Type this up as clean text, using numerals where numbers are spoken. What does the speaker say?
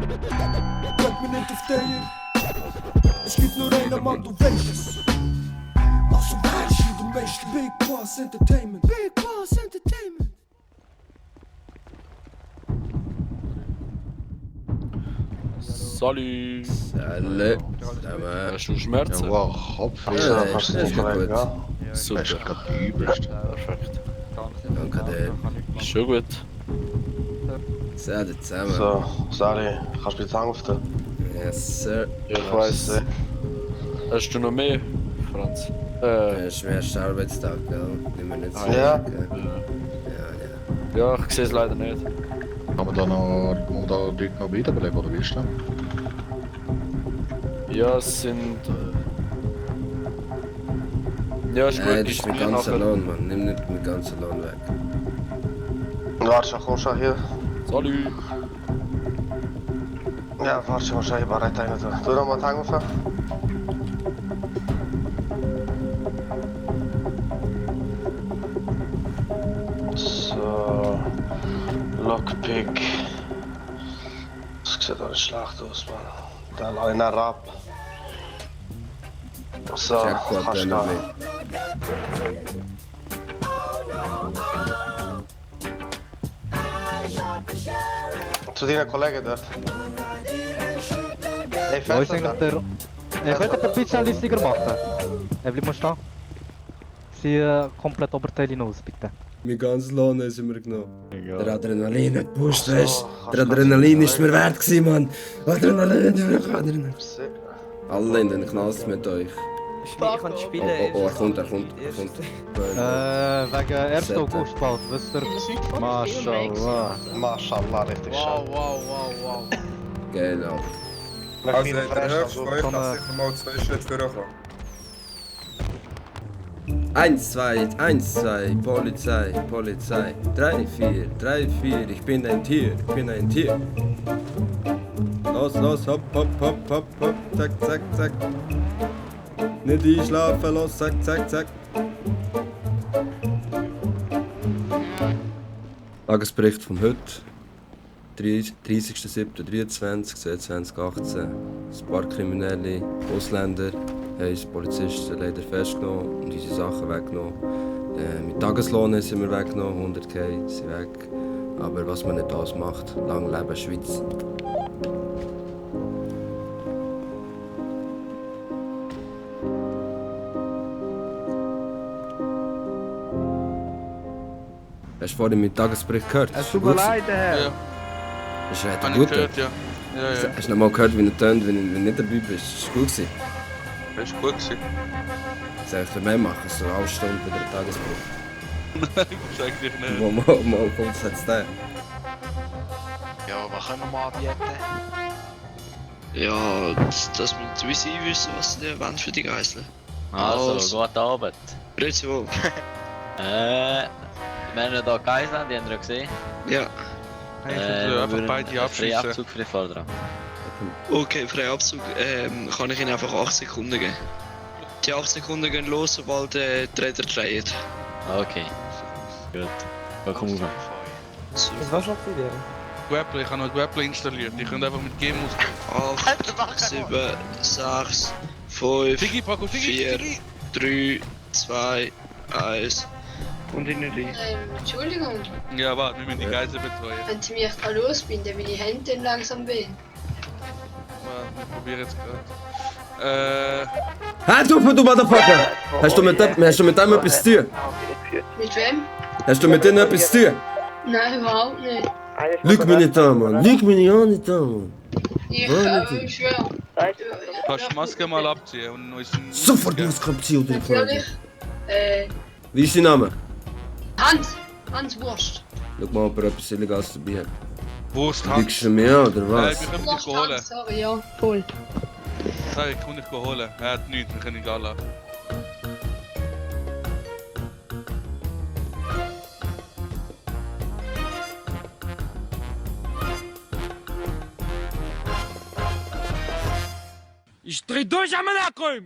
Kijk me niet of tegen. Es gibt nur einen Mann, du weißt es. Also weißt du, du meeste Big Boss Entertainment. Big Boss Entertainment. Salut! Salut! Hast du Schmerzen? Ja, wow, Kopf. Ja, das ist gut. Super. Das ist gerade übelst. Perfekt. Danke dir. Schon gut. Sehr zusammen. So, Sali, kannst du bitte anrufen? Yes, sir. Ich weiss. Hast du noch mehr, Franz? Das ist mein erster Arbeitstag, gell? Nimm mir nicht so. Ja. gell? Ja, ich sehe es leider nicht. Kann man da noch, muss man da Leute noch wiederbeleben, oder wie ist das? Ja, es sind. Ja, ist gut. Nein, das ist mein ganzer Lohn, Mann. Nimm nicht meinen ganzen Lohn weg. Warte schon, komm schon hier. Salut! Ja, warte schon, ich habe bereit einen. Du noch mal anrufen? So. Lockpick. Das sieht doch nicht schlecht aus, Mann. Der Liner ab. So, Jackpot, kannst dann du noch gehen. nicht. Zu deinen Kollegen dort. Hey, Wo ist Fenster eigentlich der... Ich könnte den Pizza listiger machen. Bleib mal stehen. Sie komplett Oberteil hinaus, bitte. Mein ganzes Lohn haben wir genommen. Der Adrenalin hat gepusht, So, weißt du? kannst Der du Adrenalin mal ist mir wert gewesen, Mann. Adrenalin. So. Alle in den Knast mit euch. Ich kann spielen. Oh, er kommt. Wegen 1. August bald, wisst ihr? Mashallah. Mashallah, richtig schön. Wow. Geil, Alter. Also, der hörst du, ich Komm, kann sicher mal 2 Schritte vorkommen. 1, 2, Polizei. 3, 4, ich bin ein Tier. Los, hopp, zack. Nicht einschlafen, los, zack. Tagesbericht von heute. 30.07.23, 22.18. Ein paar kriminelle Ausländer haben uns Polizisten leider festgenommen und unsere Sachen weggenommen. Mit Tageslohn sind wir weggenommen, 100.000 sind weg. Aber was man nicht ausmacht, lang lebe Schweiz. Hast du vorhin meinen Tagesbericht gehört? Es tut mir leid, Herr. Ja, Das ist habe gut. ich gehört, ja. Ja. Hast du noch mal gehört, wie er tönt, wenn du nicht dabei bist? Das war gut. Gewesen. Das war gut gewesen. Soll ich für mehr machen? So eine halbe Stunde wieder einen Tagesbericht. Nein, sag dich nicht. Mal kommt es jetzt der. Ja, was können wir anbieten? Ja, dass wir zu wissen, was die wollen für die Geiseln. Also, guten Abend. Grüezi wohl. Wir haben hier Geiseln, die haben wir gesehen. Ja, Ja, einfach beide abschießen. Abzug für die Forderung. okay, freier Abzug. Kann ich Ihnen einfach 8 Sekunden geben. Die 8 Sekunden gehen los, sobald die Räder drehen. Okay. Gut. Ja, komm rauf. So. Grappler, ich habe noch Grappler installiert. Die können einfach mit Game 8, 7, 6, 5, Figi, Paco, 4, 3, 2, 1. Und in die. Entschuldigung, Ja, warte, wir müssen die Geisel betreuen. wenn Sie mich da losbinden, weil ich Hände langsam bin. Wir probieren jetzt gerade. Halt auf, du Motherfucker! Hast du mit dem etwas zu tun? Mit wem? Hast du mit denen etwas zu tun? Nein, überhaupt nicht. Lüg mich nicht an, Mann. Lüg mich nicht an. Ich schwöre. Kannst du die Maske mal abziehen und unseren... Sofort Maske abziehen, oder ich Natürlich. Wie ist dein Name? Hans Wurst. Schau mal, ob er etwas Illegales dabei hat. Wurst, Lügst du mir an, oder Nein, was? wir können dich holen. Sorry, ja, voll. Nein, ich kann dich holen. Er hat nichts, wir können ihn gehen lassen. Ich dreh durch am Lackräum!